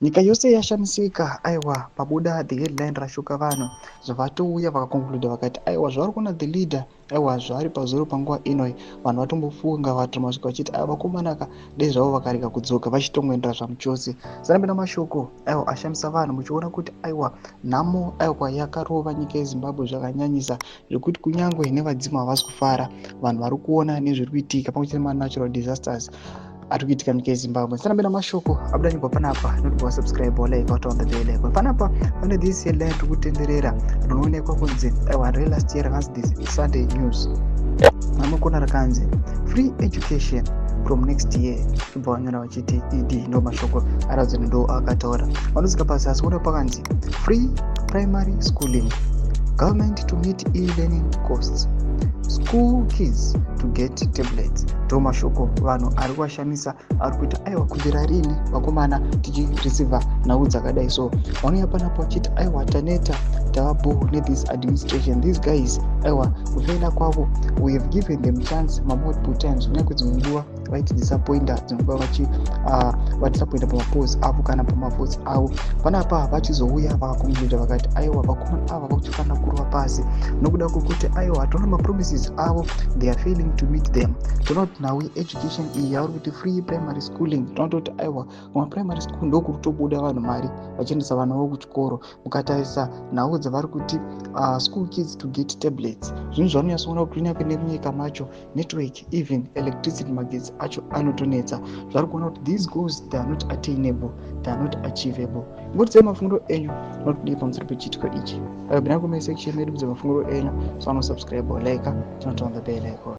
Nyika yose yashamisika. Aiwa, pabuda the headline rashuka vanhu, zvavatouya vakaconcluda vakati aiwa, zvavari kuona the leader, aiwa, zvaari pazuro panguva inoi, vanhu vatombofunga vatomasvika vachiti aiwa, vakomanaka, dei zvavo vakarega kudzoka vachitongoendera zvamuchose. Sanapinda mashoko aiwa ashamisa vanhu, muchiona kuti aiwa, nhamo aiwa yakarova nyika yeZimbabwe zvakanyanyisa, zvekuti kunyange nevadzimu havasi kufara. Vanhu vari kuona nezviri kuitika pamwe chete nemanatural disasters ari kuitika munyika yeZimbabwe. Sanapinda mashoko abuda nyigwa panapa, noti wasubscribe, like, waturn the bell icon. Panapa pane this headline tiri kutenderera, rinoonekwa kunzi aiwa, relast year, rakanzi this Sunday News namukona, rakanzi "Free education from next year". Ibva vanyora vachiti ED, ndo mashoko aratidza ndo akataura. Vanozika pasi asi kuona pakanzi "Free primary schooling, government to meet e-learning costs, school kids to get tablets". Ndo mashoko vanhu ari kuvashamisa, ari kuita aiwa, kubvira rini vakomana tichireceiva nhau dzakadai? So vanouya panapo vachiti aiwa, taneta, tava bho nethis administration, these guys. Aiwa, kufaila kwavo, we have given them chance mamultiple times, kunyange dzimwe nguva vaitidisappointa, dzimwe nguva vadisappointa pamapos avo kana pamavotes avo. Panapa vachizouya vakaconcluda vakati aiwa, vakomana ava vakuchifanira kurova pasi, nokuda kwekuti aiwa, toona mapromises avo, they are failing to meet them. Toona kuti nhau yeeducation iyi yavari kuti free primary schooling, toona kuti aiwa, kumaprimary school ndokuri kutobuda vanhu mari vachiendesa vana vavo kuchikoro. Mukatarisa nhau dzavari kuti school kids to get tablets, zvinhu zvavanonyatsoona kuti kunyange nemunyika macho network, even electricity, magetsi acho anotonetsa. Zvari kuona kuti these goals, they are not attainable, they are not achievable. Ngotidzai mafungiro enyu, notidii pamusoro pechiitiko ichi? Akabvina comment section medu, kudza mafungiro enyu. So anosubscribe, like, tinoturn the bell icon.